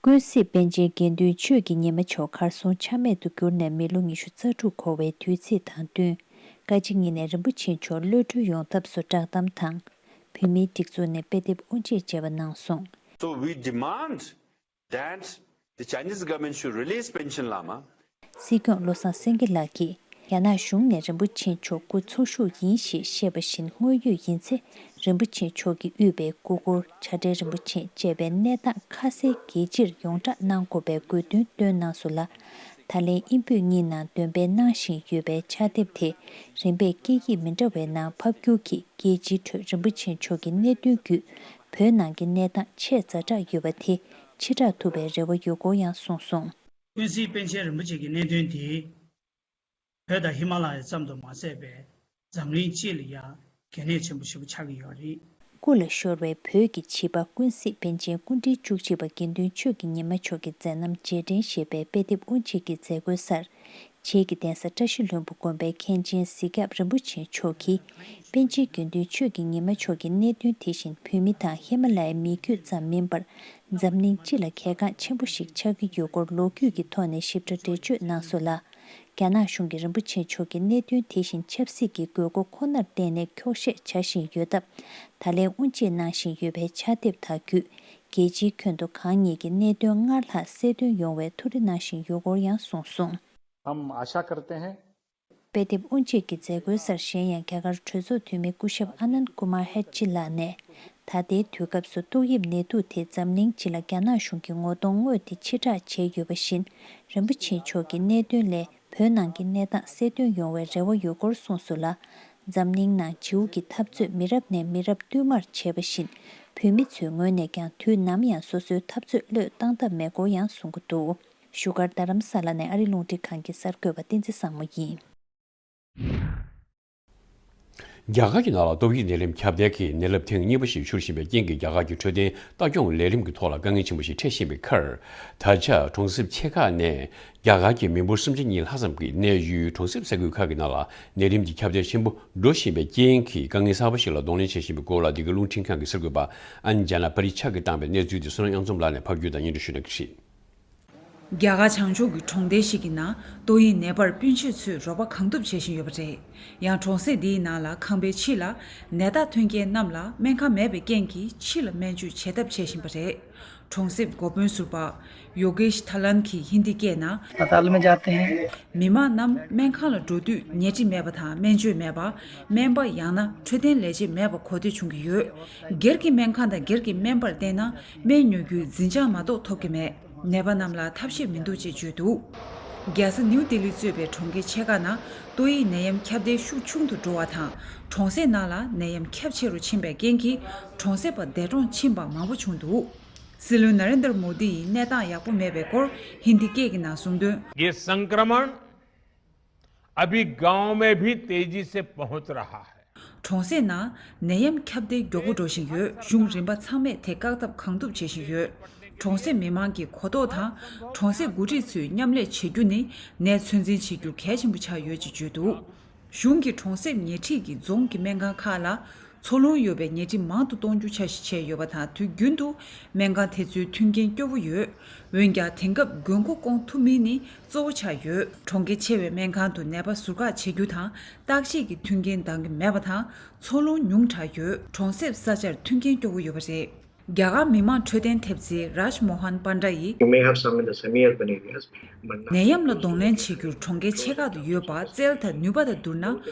ཀུན་གཟིགས་པཎ་ཆེན་དགེ་འདུན་ཆོས་ཀྱི་ཉི་མ་མཆོག་གར་སོང་ཆ་མེད་དུ་གྱུར་ནས་མི་ལོ་ཉི་ཤུ་རྩ་དྲུག་འཁོར་བའི་དུས་ཚིགས་དང་བསྟུན། བཀའ་སྤྱི་གཉིས་ནས་རིན་པོ་ཆེ་མཆོག་གློད་གྲོལ་ཡོང་ཐབས་སུ་བསྒྲགས་གཏམ་དང་། བོད་མིའི་སྒྲིག་འཛུགས་ནས་དཔེ་དེབ་དབུ་འབྱེད་བྱས་པ་གནང་སོང་། So we demand that the Chinese government should release Panchen Lama. སྲིད་སྐྱོང་བློ་བཟང་སེང་གེ་ལགས་ཀྱིས་རྒྱ་ནག་གཞུང་ནས་རིན་པོ་ཆེ་མཆོག་སྐུ་འཚོ་བཞུགས་ཡིན་ཞེས་བཤད་པ་བཞིན་དངོས་ཡོད་ཡིན་ཚེ། རིན་པོ་ཆེ་མཆོག་གིས་དབུས་པའི་སྐུ་འཁོར་བྱ་བྲལ་རིན་པོ་ཆེ་བཅས་པའི་གནས་སྟངས་ཁ་གསལ་རྒྱལ་སྤྱིར་ཡོངས་བསྒྲགས་གནང་དགོས་པའི་དགོས་འདུན་བཏོན་གནང་སོང་ལ། ད་ལན་དབྱིན་བོད་གཉིས་ནང་འདོན་སྤེལ་གནང་བཞིན་ཡོད་པའི་ཕྱག་དེབ་དེ། རིམ་པས་སྐད་ཡིག་མི་འདྲ་བའི་ནང་ཕབ་བསྒྱུར་གྱིས་རྒྱལ་སྤྱིའི་ཁྲོད་རིན་པོ་ཆེ་མཆོག་གི་གནད་དོན་བརྒྱུད། བོད་ནང་གི་གནས་སྟངས་ཆེས་ཛ་དྲག་ཡོད་པ་དེ་ཕྱིར་བསྒྲགས་ཐུབ་པའི་རེ་བ་ཡོད་སྐོར་ཡང་གསུངས་སོང་། ཀུན་གཟིགས་པཎ་ཆེན་རིན་པོ་ཆེ་གི་གནད་དོན་དེ། བོད་དང་ཧི་མ་ལ་ཡ་ཙམ་དུ་མ་ཟད་པའི་འཛམ་གླིང་སྤྱི་ལ་ཡང་གལ་གནད་ཆེན་པོ་ཞེ་པོ་ཆགས་ཀྱི་ཡོད་རེད། སྐུ་ལ་ཤོར་བའི་བོད་ཀྱི་བྱིས་པ་ཀུན་གཟིགས་པཎ་ཆེན་སྐུ་ཕྲེང་བཅུ་གཅིག་པ་དགེ་འདུན་ཆོས་ཀྱི་ཉི་མ་མཆོག་གི་མཛད་རྣམ་རྗེས་དྲན་ཞེས་པའི་དཔེ་དེབ་དབུ་འབྱེད་ཀྱི་མཛད་སྒོའི་སར། བྱེས་ཀྱི་གདན་ས་བཀྲ་ཤིས་ལྷུན་པོ་དགོན་པའི་མཁན་ཆེན་གཟིག་སྐྱབས་རིན་པོ་ཆེ་མཆོག་གིས། པཎ་ཆེན་དགེ་འདུན་ཆོས་ཀྱི་ཉི་མ་མཆོག་གི་གནད་དོན་དེ་བཞིན་བོད་མི་དང་ཧི་མ་ལ་ཡའི་མི་རྒྱུད་ཙམ་མིན་པར། འཛམ་གླིང་སྤྱི་ལ་གལ་འགངས་ཆེན་པོ་ཞིག་ཆགས་ཀྱི་ཡོད་སྐོར་ལོ་རྒྱུས་ཀྱི་ཐོག་ནས་ཞིབ་ཕྲ་འགྲེལ་བརྗོད་གནང་སོང་ལ། རྒྱ་ནག་གཞུང་གིས་རིན་པོ་ཆེ་མཆོག་གི་གནད་དོན་དེ་བཞིན་ཆབ་སྲིད་ཀྱི་དགོས་མཁོ་ཁོ་ནར་བརྟེན་ནས་འཁྱོག་བཤད་བྱ་བཞིན་ཡོད་སྟབས། ད་ལན་དབུ་འབྱེད་གནང་བཞིན་ཡོད་པའི་ཕྱག་དེབ་དག་བརྒྱུད། རྒྱལ་སྤྱིའི་ཁྱོན་དུ་གང་ཉིད་ཀྱི་གནད་དོན་སྔར་ལྷག་གསལ་སྟོན་ཡོང་བའི་ཐུགས་རེ་གནང་བཞིན་ཡོད་སྐོར་ཡང་གསུངས་སོང་། हम आशा करते हैं དཔེ་དེབ་དབུ་འབྱེད་ཀྱི་མཛད་སྒོའི་སར་གཞན་ཡང་རྒྱ་གར་གྲོས་ཚོགས་འཐུས་མི་སྐུ་ཞབས་ཨ་ནན་ཀུ་མར་ཧེད་ཅི་ལགས་ནས། ད་ལྟའི་དུས་སྐབས་སུ་ཏོག་དབྱིབས་ནད་དུག་དེ་འཛམ་གླིང་སྤྱི་ལ་རྒྱ་ནག་གཞུང་གིས་ངོ་གདོང་དངོས་དེ་ཕྱིར་བསྒྲགས་བྱས་ཡོད་པ་བཞིན། རིན་པོ་ཆེ་མཆོག་གི་གནད་དོན་ལས་བོད་ནང་གི་གནས་སྟངས་གསལ་སྟོན་ཡོང་བའི་རེ་བ་ཡོད་སྐོར་གསུངས་སོང་ལ། འཛམ་གླིང་ནང་བྱིའུ་གི་འཐབ་རྩོད་མི་རབས་ནས་མི་རབས་བསྟུད་མར་བྱས་པ་བཞིན། བོད་མི་ཚོའི་ངོས་ནས་ཀྱང་དུས་ནམ་ཡང་སོ་སོའི་འཐབ་རྩོད་བློས་བཏང་ཐབས་མེད་སྐོར་ཡང་གསུང་གི་འདུག་བཞུགས་སྒར་རྡ་རམ་ས་ལ་ནས་ཨ་རི་རླུང་འཕྲིན་ཁང་གི་གསར་འགོད་པ་བསྟན་འཛིན་བཟང་མོ་ཡིན། རྒྱ་གར་གྱི་ནང་ལ་ཏོག་དབྱིབས་ནད་རིམས་ཁྱབ་གདལ་གྱི་ནད་རླབས་ཐེངས་གཉིས་པ་ཞིག་འཕྱུར་བཞིན་པའི་རྐྱེན་གྱིས། རྒྱ་གར་གྱི་འཕྲོད་བསྟེན་ལྟ་སྐྱོང་ལས་རིམ་གྱི་ཐོག་ལ་དཀའ་ངལ་ཆེན་པོ་ཞིག་འཕྲད་བཞིན་པའི་ཁར། ད་ཆ་གྲོང་གསེབ་ཆེ་ཁག་ནས་རྒྱ་གར་གྱི་མི་འབོར་སུམ་ཆ་གཉིས་ལྷག་ཙམ་གྱི་གནས་ཡུལ་གྲོང་གསེབ་ས་ཁུལ་ཁག་གི་ནང་ལ་ནད་རིམས་ཀྱི་ཁྱབ་གདལ་ཆེན་པོ་འགྲོ་བཞིན་པའི་རྐྱེན་གྱིས། དཀའ་ངལ་གསར་པ་ཞིག་ལ་གདོང་ལེན་བྱེད་བཞིན་པའི་སྐོར་ལ། འདི་ག་རླུང་འཕྲིན་ཁང་གི་གསར་འགོད་པ་ཨན་ཇ་ན་པ་རི་ཆག་གིས་བཏང་པའི་གནས་ཚུལ་དེ་བསོད་ནམས་དབྱངས་འཛོམས་ལགས་ནས་ཕབ་སྒྱུར་དང་སྙན་སྒྲོན་ཞུ་གནང་གི་རེད། རྒྱ་གར་བྱང་ཕྱོགས་ཀྱི་གྲོང་རྡལ་ཞིག་གི་ནང་ཏོག་དབྱིབས་ནད་པར་སྤུན་མཆེད་ཚོས་རོགས་པ་གང་ཐུབ་བྱེད་བཞིན་ཡོད་པ་རེད། ཡང་གྲོང་གསེབ་འདིའི་ནང་ལ་ཁང་པའི་ཕྱི་ལ་ནད་རྟགས་ཐོན་མཁན་རྣམས་ལ་སྨན་ཁང་མེད་པའི་རྐྱེན་གྱིས་ཕྱི་ལ་སྨན་བཅོས་བྱེད་ཐབས་བྱེད་བཞིན་པ་རེད། གྲོང་གསེབ་འགོ་དཔོན་ཟུར་པ་ཡོ་གེཤ་ཐ་ལན་གྱིས་ཧིན་དི་སྐད་ནང་། अस्पताल में जाते हैं མི་མང་རྣམས་སྨན་ཁང་ལ་འགྲོ་དུས་ཉལ་ཁྲི་མེད་པ་དང་སྨན་བཅོས་མེད་པ། སྨན་པ་ཡང་ན་འཕྲོད་བསྟེན་ལས་བྱེད་མེད་པ་གོ་ཐོས་བྱུང་གི་ཡོད། སྒེར་གྱི་སྨན་ཁང་དང་སྒེར་གྱི་སྨན་པར་བརྟེན་ན་སྨན་ཉོ་རྒྱུའི་འཛིན་བྱང་མ་གཏོགས་ཐོབ་ཀྱི་མེད། ནད་པ་རྣམས་ལ་ཐབས་ཤེས་མི་འདུག་ཅེས་བརྗོད་འདུག་རྒྱལ་ས་ནིའུ་ལྡི་ལི་གཙོས་པའི་གྲོང་ཁྱེར་ཆེ་ཁག་ནང་ཏོག་དབྱིབས་ནད་ཡམས་ཁྱབ་གདལ་ཤུགས་ཆུང་དུ་འགྲོ་བ་དང་། གྲོང་གསེབ་ནང་ལ་ནད་ཡམས་ཁྱབ་ཆེ་རུ་ཕྱིན་པའི་རྐྱེན་གྱིས་གྲོང་གསེབ་པ་འདས་གྲོངས་ཕྱིན་པ་མང་པོ་བྱུང་འདུག་སྲིད་བློན་ན་རེན་དར་མོ་དི་ཡིས་གནས་སྟངས་ཡག་པོ་མེད་པའི་སྐོར་ཧིན་དི་སྐད་ཀྱི་ནང་གསུངས་དོན། ये संक्रमण अभी गांव में भी तेजी से पहुंच रहा है। གྲོང་གསེབ་ནང་ནད་ཡམས་ཁྱབ་གདལ་མགྱོགས་པོ་འགྲོ་བཞིན་ཡོད། གཞུང་རིམ་པ་ཚང་མས་དེ་བཀག་ཐབས་གང་ཐུབ་བྱེད་བཞིན་ཡོད། གྲོང་གསེབ་མི་མང་གི་གོ་རྟོགས་དང་གྲོང་གསེབ་འགོ་ཁྲིད་ཚོས་མཉམ་ལས་བྱེད་རྒྱུ་ནི་ནད་ཚོད་འཛིན་བྱེད་རྒྱུ་གལ་ཆེན་པོ་ཆགས་ཡོད་ཅེས་བརྗོད་འདུག་གཞུང་གིས་གྲོང་གསེབ་ཉེ་འཁྲིས་ཀྱི་རྫོང་གི་སྨན་ཁང་ཁག་ལ་འཚོ་རླུང་ཡོད་པའི་ཉལ་ཁྲི་མང་དུ་གཏོང་རྒྱུ་འཆར་གཞི་བྱས་ཡོད་པ་དང་། དུས་རྒྱུན་དུ་སྨན་ཁང་དེ་ཚོའི་མཐུན་རྐྱེན་སྐྱོ་བོ་ཡོད། འོན་ཀྱང་དེང་སྐབས་དགོས་མཁོ་སྐོང་ཐུབ་མིན་ནི་གཙོ་བོ་ཆགས་ཡོད། གྲོང་ཁྱེར་ཆེ་བའི་སྨན་ཁང་དུ་ནད་པ་ཟུར་བཀག་བྱེད་རྒྱུ་དང་བརྟག་དཔྱད་ཀྱི་མཐུན་རྐྱེན་འདང་གི་མེད་པ་དང་འཚོ་རླུང་ཉུང་དྲགས་ཡོད། གྲོང་གསེབ་ས་ཆར་མཐུན་རྐྱེན་སྐྱོ་བོ་ཡོད་པ་རེད། རྒྱ་གར་མི་དམངས་འཕྲོད་བསྟེན་ཐེབས་རྩའི་རཱཇ་མོ་ཧན་པན་ཌ་ཡིས། You may have some in the semi-urban areas, but not ནད་ཡམས་ལ་གདོང་ལེན་བྱེད་རྒྱུར་གྲོང་ཁྱེར་ཆེ་ཁག་ཏུ་ཡོད་པ་རྩལ་དང་ནུས་པ་དང་བསྡུར་ན།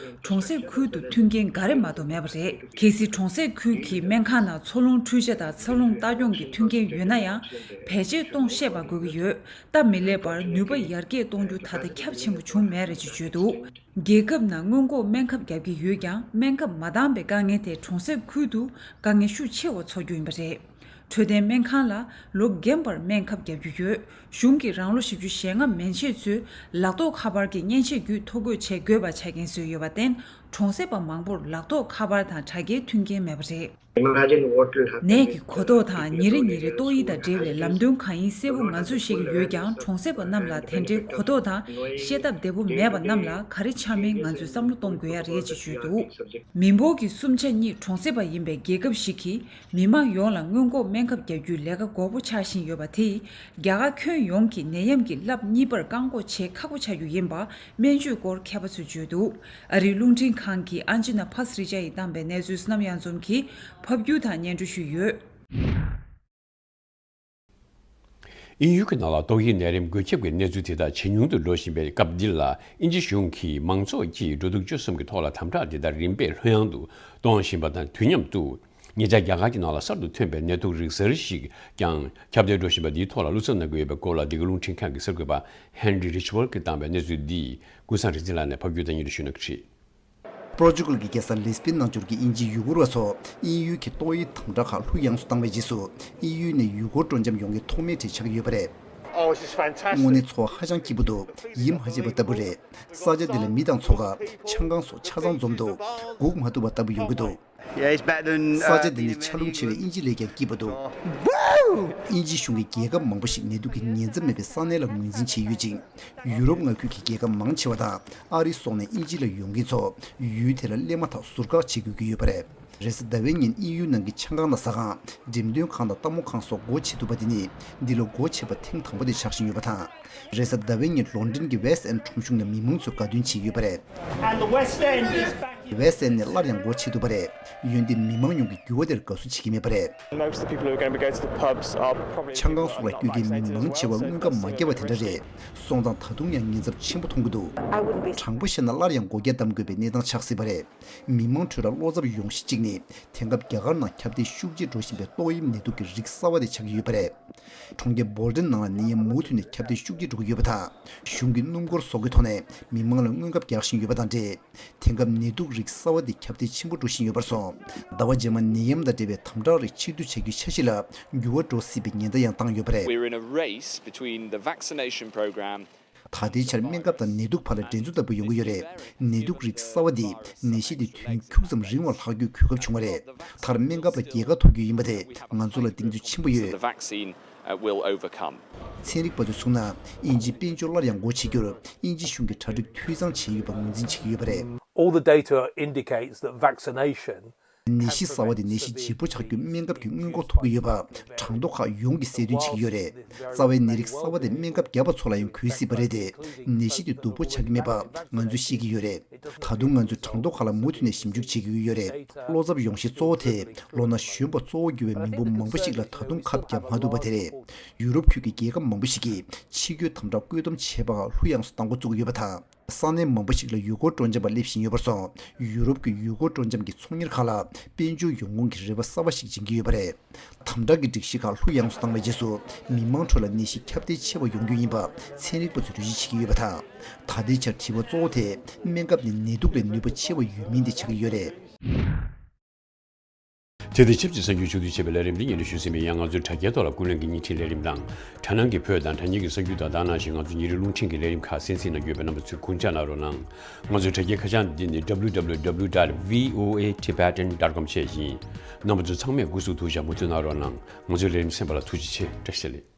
གྲོང་གསེབ་ཁུལ་དུ་མཐུན་རྐྱེན་འགའ་རེ་མ་གཏོགས་མེད་པ་རེད། གལ་སྲིད་གྲོང་གསེབ་ཁུལ་གྱི་སྨན་ཁང་ནང་འཚོ་རླུང་འཕྲུལ་ཆས་དང་འཚོ་རླུང་ལྟ་སྐྱོང་གི་མཐུན་རྐྱེན་ཡོད་ན་ཡང་། བེད་སྤྱོད་གཏོང་ཤེས་པ་དགོས་ཀྱི་ཡོད། སྟབས་མི་ལེགས་པར་ནུས་པ་ཡར་རྒྱས་གཏོང་རྒྱུ་ད་ལྟ་ཁྱབ་ཆེན་པོ་བྱུང་མེད་རེད་ཅེས་བརྗོད་འདུག་རྒྱལ་ཁབ་ནང་སྔོན་འགོག་སྨན་ཁབ་བརྒྱབ་ཀྱི་ཡོད་ཀྱང་། སྨན་ཁབ་མ་འདང་པའི་དཀའ་ངལ་དེ་གྲོང་གསེབ་ཁུལ་དུ་དཀའ་ངལ་ཤུགས་ཆེ་བ་ཚོར་རྒྱུ་ཡིན་པ་རེད། འཕྲོད་བསྟེན་སྨན་ཁང་ལ་ལོ་རྒན་པར་སྨན་ཁབ་བརྒྱབ་རྒྱུ་ཡོད། གཞུང་གིས་རང་ལོ་བཞི་བཅུ་ཞེ་ལྔ་མན་ཆད་ཚོའི་ལག་ཐོགས་ཁ་པར་གྱི་མཉེན་ཆས་བརྒྱུད་ཐོ་འགོད་བྱེད་དགོས་པ་ཆ་རྐྱེན་བཟོས་ཡོད་པར་བརྟེན། གྲོང་གསེབ་པ་མང་པོར་ལག་ཐོགས་ཁ་པར་དང་དྲ་རྒྱའི་མཐུན་རྐྱེན་མེད་པ་རེད། Imagine what will happen ནད་ཀྱི་གོ་རྟོགས་དང་ཉིན་རེ་ཉིན་རེ་ཏོག་དབྱིབས་དང་འབྲེལ་བའི་ལམ་སྟོན་གང་ཡིན་གསལ་པོ་ང་ཚོས་ཤེས་ཀྱི་ཡོད་ཀྱང་། གྲོང་གསེབ་པ་རྣམས་ལ་དེ་འདྲའི་གོ་རྟོགས་དང་ཤེས་སྟབས་བདེ་པོ་མེད་པ་རྣམས་ལ་ག་རེ་འཆར་མིན་ང་ཚོས་བསམ་བློ་གཏོང་དགོས་ཡ་རེད་ཅེས་བརྗོད་འདུག་མི་འབོར་གྱི་གསུམ་ཆ་གཉིས་གྲོང་གསེབ་པ་ཡིན་པའི་རྒྱལ་ཁབ་ཞིག་གིས་མི་མང་ཡོངས་ལ་སྔོན་འགོག་སྨན་ཁབ་བརྒྱབ་རྒྱུའི་ལས་ཀ་འགོར་པོ་ཆགས་བཞིན་ཡོད་པ་དེས། རྒྱ་གར་ཁྱོན་ཡོངས་ཀྱི་ནད་ཡམས་ཀྱི་རླབས་གཉིས་པར་བཀག་འགོག་བྱེད་ཁག་པོ་ཆགས་རྒྱུ་ཡིན་པ་སྨན་བཅོས་སྐོར་མཁས་པ་ཚོས་བརྗོད་འདུག་ཨ་རིའི་རླུང་འཕྲིན་ཁང་གི་ཨན་ཅི་ན་ཕ་སི་རི་ཅ་ཡིས་བཏང་པའི་གནས་ཚུལ་བསོད་ནམས་གཡང་འཛོམས་ཀྱིས་ཕབ་སྒྱུར་དང་སྙན་སྒྲོན་ཞུས་ཡོད། དབྱིན་ཡུལ་གྱི་ནང་ལ་ཏོག་དབྱིབས་ནད་རིམས་འགོས་ཁྱབ་ཀྱི་གནས་ཚུལ་དེ་དག་ཇེ་ཉུང་དུ་འགྲོ་བཞིན་པའི་སྐབས་འདི་ལ། དབྱིན་ཇི་གཞུང་གིས་མང་ཚོགས་ཀྱིས་འགྲོ་འདུག་སྤྱོད་གསུམ་གྱི་ཐོག་ལ་དམ་དྲག་འདི་ལྟར་རིམ་པས་ལྷོད་ཡངས་དུ་གཏོང་བཞིན་པ་དང་དུས་མཉམ་དུ། ཉེ་ཆར་རྒྱ་གར་གྱི་ནང་ལ་གསར་དུ་ཐོན་པའི་ནད་དུག་རིགས་གསར་ཞིག་ཀྱང་ཁྱབ་གདལ་འགྲོ་བཞིན་པ་འདིའི་ཐོག་ལ་བློ་འཚབ་གནང་གི་ཡོད་པའི་སྐོར་ལ། འདི་ག་རླུང་འཕྲིན་ཁང་གི་གསར་འགོད་པ་ཧན་རི་རིཆ་ཝར་གྱིས་བཏང་བའི་གནས་ཚུལ་འདི་ཀུན་བཟང་རིག་འཛིན་ལགས་ནས་ཕབ་སྒྱུར་དང་སྙན་སྒྲོན་ཞུ་གནང་གི་རེད། པོར་ཅུ་གལ་གྱི་རྒྱལ་ས་ལིས་པིན་ནང་འབྱོར་གྱི་དབྱིན་ཇིའི་ཡུ་གུར་བ་ཚོ་དབྱིན་ཡུལ་གྱི་ཏོག་དབྱིབས་དམ་དྲག་ཁག་ལྷོད་ཡངས་སུ་བཏང་བའི་རྗེས་སུ། དབྱིན་ཡུལ་ནས་ཡུ་གུར་སྤྲོ་འཆམ་ཡོང་གི་ཐོག་མའི་གྲས་ཆགས་ཀྱི་ཡོད་པ་རེད། དངོས་གནས་ཚོར་བ་ཧ་ཅང་སྐྱིད་པོ་འདུག་ཡིད་མ་ཆེས་པ་ལྟ་བུ་རེད། ས་ཆ་འདི་ལ་མི་དང་ཚོགས་ཁག་ཆང་ཁང་སོགས་ཆ་ཚང་འཛོམས་འདུག་སྒུག་མ་ཐུབ་པ་ལྟ་བུ་ཡོང་གི་འདུག Yeah, it's better than, ས་ཆ་འདི་ནི་ཆ་རླུང་ཆེ་བའི་དབྱིན་ཇི་ལས་ཀྱང་སྐྱིད་པོ་འདུག་དབྱིན་ཇི་གཞུང་གིས་རྒྱལ་ཁབ་མང་པོ་ཞིག་ནད་དུག་གི་ཉེན་ཚབས་མེད་པའི་ས་གནས་ལ་ངོས་འཛིན་བྱས་ཡོད་ཅིང་། ཡུ་རོབ་མངའ་ཁུལ་གྱི་རྒྱལ་ཁབ་མང་ཆེ་བ་དང་ཨ་རི་སོགས་ནས་དབྱིན་ཇི་ལ་ཡོང་མཁན་ཚོ་ཡུལ་དེ་ལ་སླེབས་མ་ཐག་ཟུར་བཀག་བྱེད་དགོས་ཀྱི་ཡོད་པ་རེད། རེས་གཟའ་ཟླ་བའི་ཉིན་དབྱིན་ཡུལ་ནང་གི་ཆང་ཁང་དང་ཟ་ཁང་། འགྲེམས་སྟོན་ཁང་དང་ལྟད་མོ་ཁང་སོགས་སྒོ་ཕྱེ་ཐུབ་པ་དེ་ནི་འདི་ལོ་སྒོ་ཕྱེ་བ་ཐེངས་དང་པོ་དེ་ཆགས་བཞིན་ཡོད་པ་དང་། རེས་གཟའ་ཟླ་བའི་ཉིན་ལོན་ཌོན་གྱི་ཝེ་སི་ཊི་ཨེན་ཌི་ཁྲོམ་གཞུང་ནས་མི་མང་ཚོས་དགའ་སྟོན་བྱས་ཡོད་པ་རེད། And the West End is back in ཝེ་སི་ཊི་ཨེན་ཌི་ནས་སླར་ཡང་སྒོ་ཕྱེ་ཐུབ་པ་རེད། འོན་ཏེ་མི་མང་ཡོངས་ཀྱིས་འགྱུར་བ་དེར་དགའ་བསུ་བྱེད་ཀྱི་མེད་པ་རེད། Most of the people who are going to be going to the pubs are probably ཆང་ཁང་སོགས་ལ་སྐྱོད་མཁན་མི་མང་ཆེ་བ་དངོས་ཁ་མ་བརྒྱབ་པ་དེ་འདྲ་རེད། སོང་ཙང་ད་དུང་ཡང་ཉེན་ཚབས་ཆེན་པོ་མཐོང་གི་འདུག་དྲང་པོ་བཤད་ན་སླར་ཡང་སྒོ་རྒྱག་བསྡམ་དགོས་པའི་གནས་སྟངས་ཆགས་སྲིད་པ་རེད། མི་མང་ཁྲོད་ལ་བློ་འཚབ་ཡོང་གཞི་གཅིག་ནི། དེང་སྐབས་རྒྱ་གར་ནང་ཁྱབ་གདལ་ཤུགས་ཆེ་འགྲོ་བཞིན་པའི་ཏོག་དབྱིབས་ནད་དུག་གི་རིགས་གསར་བ་དེ་ཆགས་ཀྱི་ཡོད་པ་རེད། གྲོང་ཁྱེར་སྦོལ་ཏན་ནང་ལ་ནད་ཡམས་མུ་མཐུད་ནས་ཁྱབ་གདལ་ཤུགས་ཆེ་འགྲོ་གི་ཡོད་པ་དང་། གཞུང་གིས་སྣུམ་འཁོར་སོགས་ཀྱི་ཐོག་ནས་མི་མང་ལ་སྔོན་ཁབ་རྒྱག་བཞིན་ཡོད་པ་དང་འབྲེལ། དེང་སྐབས་ནད་དུག་རིགས་གསར་བ་འདི་ཁྱབ་གདལ་ཆེན་པོ་འགྲོ་བཞིན་ཡོད་པར་སོང་། ཟླ་བ་རྗེས་མ་ནད་ཡམས་དང་འབྲེལ་བའི་དམ་དྲག་རིགས་ཆེད་དུ་བྱ་རྒྱུའི་འཆར་གཞི་ལ་འགྱུར་བ་འགྲོ་སྲིད་པའི་ཉེན་བརྡ་ཡང་བཏང་ཡོད་པ་རེད། We're in a race between the vaccination program ད་ལྟའི་ཆར་སྨན་ཁབ་དང་ནད་དུག་བར་ལ་འགྲན་རྩོད་ལྟ་བུ་ཡོང་གི་ཡོད་རེད། ནད་དུག་རིགས་གསར་བ་འདིས་ནད་གཞི་འདི་དུས་ཡུན་ཁྱུག་ཙམ་རིང་བ་ལྷག་རྒྱུའི་གོ་སྐབས་བྱུང་བ་རེད། མཐར་སྨན་ཁབ་ལ་རྒྱལ་ཁ་ཐོབ་རྒྱུ་ཡིན་པ་དེ་ང་ཚོ་ལ་གདེང་ཚོད་ཆེན་པོ་ཡོད། The vaccine, uh, will overcome. ཚན་རིག་པ་ཚོས་གསུངས་ན། དབྱིན་ཇིའི་དཔལ་འབྱོར་སླར་ཡང་སྒོ་ཕྱེ་རྒྱུར་དབྱིན་ཇི་གཞུང་གིས་གྲ་སྒྲིག་འཐུས་ཚང་བྱས་ཡོད་པ་ངོས་འཛིན་བྱེད་ཀྱི་ཡོད་པ་རེད། All the data indicates that vaccination ནད་གཞི་གསར་བ་དེ་ནད་གཞི་ལྗིད་པོ་ཆགས་རྒྱུའི་སྨན་ཁབ་ཀྱི་སྔོན་འགོག་ཐོབ་ཀྱི་ཡོད་པ་གྲངས་ཐོ་ཁག་ཡོངས་ཀྱིས་གསལ་སྟོན་བྱེད་ཀྱི་ཡོད་རེད། རྩ་བའི་ནད་རིགས་གསར་བ་དེ་སྨན་ཁབ་བརྒྱབ་པ་ཚོ་ལ་ཡང་འགོས་སྲིད་པ་རེད་དེ། ནད་གཞི་དེ་སྡུག་པོ་ཆགས་ཀྱི་མེད་པ་ང་ཚོས་ཤེས་ཀྱི་ཡོད་རེད། ད་དུང་ང་ཚོས་གྲངས་ཐོ་ཁག་ལ་མུ་མཐུད་ནས་ཞིབ་འཇུག་བྱེད་ཀྱི་ཡོད་རེད། བློ་འཚབ་ཡོང་གཞི་གཙོ་བོ་དེ་ལོ་ན་གཞོན་པ་གཙོ་བོ་གྱུར་བའི་མི་འབོར་མང་པོ་ཞིག་ལ་ད་དུང་ཁབ་བརྒྱབ་མ་ཐུབ་པ་དེ་རེད། ཡུ་རོབ་ཁུལ་གྱི་རྒྱལ་ཁབ་མང་པོ་ཞིག་གིས་ཕྱི་སྐྱོད་དམ་དྲག་བཀོད་འདོམས་བྱས་པ་ལྷུ་ཡངས་སུ་གཏང་འགོ་བཙུགས་ཡོད་པ་དང་། ས་གནས་མང་པོ་ཞིག་ལ་ཡུལ་སྐོར་སྤྲོ་འཆམ་པ་སླེབས་བཞིན་ཡོད་པར་སོང་། ཡུ་རོབ་ཀྱི་ཡུལ་སྐོར་སྤྲོ་འཆམ་གྱི་ཚོང་གཉེར་ཁང་ལ་དཔལ་འབྱོར་ཡོང་ཁུངས་ཀྱི་རེ་བ་གསར་བ་ཞིག་སྦྱིན་གྱི་ཡོད་པ་རེད། དམ་དྲག་གི་སྒྲིག་གཞི་ཁག་ལྷུ་ཡངས་སུ་བཏང་བའི་རྗེས་སུ། མི་མང་ཁྲོད་ལ་ནད་གཞི་ཁྱབ་གདལ་ཆེ་བ་ཡོང་རྒྱུ་ཡིན་པ་ཚན་རིག་པ་ཚོས་འགྲེལ་བརྗོད་བྱེད་ཀྱི་ཡོད་པ་དང་། ད་ལྟའི་ཆར་དྲི་བ་གཙོ་བོ་དེ་སྨན་ཁབ་ནི་ནད་དུག་ལས་ནུས་པ་ཆེ་བ་ཡོད་མིན་དེ་ཆགས་ཀྱི་ཡོད་རེད། དེ་དང་ཆབས་ཅིག་གསར་འགྱུར་ཕྱོགས་བསྡུས་བྱས་པའི་ལས་རིམ་འདི་སྙན་སྒྲོན་ཞུས་ཟིན་པ་ཡིན། ང་ཚོའི་དྲ་རྒྱའི་ཐོག་ལ་ཀུན་གླེང་གི་བརྙན་འཕྲིན་ལས་རིམ་དང་། དྲ་སྣང་གི་བོད་དང་དྲ་བརྙན་གྱི་གསར་འགྱུར་དང་། ད་ནང་བཞིན་ང་ཚོའི་ཉིན་རེའི་རླུང་འཕྲིན་གྱི་ལས་རིམ་ཁག་གསན་གཟིགས་གནང་གི་ཡོད་པས་རྣམ་པ་ཚོས་དགོངས་འཇགས་གནང་རོགས་གནང་། ང་ཚོའི་དྲ་རྒྱའི་ཁ་བྱང་འདི་ནི་W W W dot V O A Tibetan dot com བཅས་ཡིན། རྣམ་པ་ཚོ་ཚང་མས་སྐུ་གཟུགས་ཐུགས་ཅག་མུ་མཐུད་གནང་རོགས་གནང་། ང་ཚོའི་ལས་རིམ་གསན་པ་ལ་ཐུགས་རྗེ་ཆེ། བཀྲ་ཤིས་བདེ་ལེགས།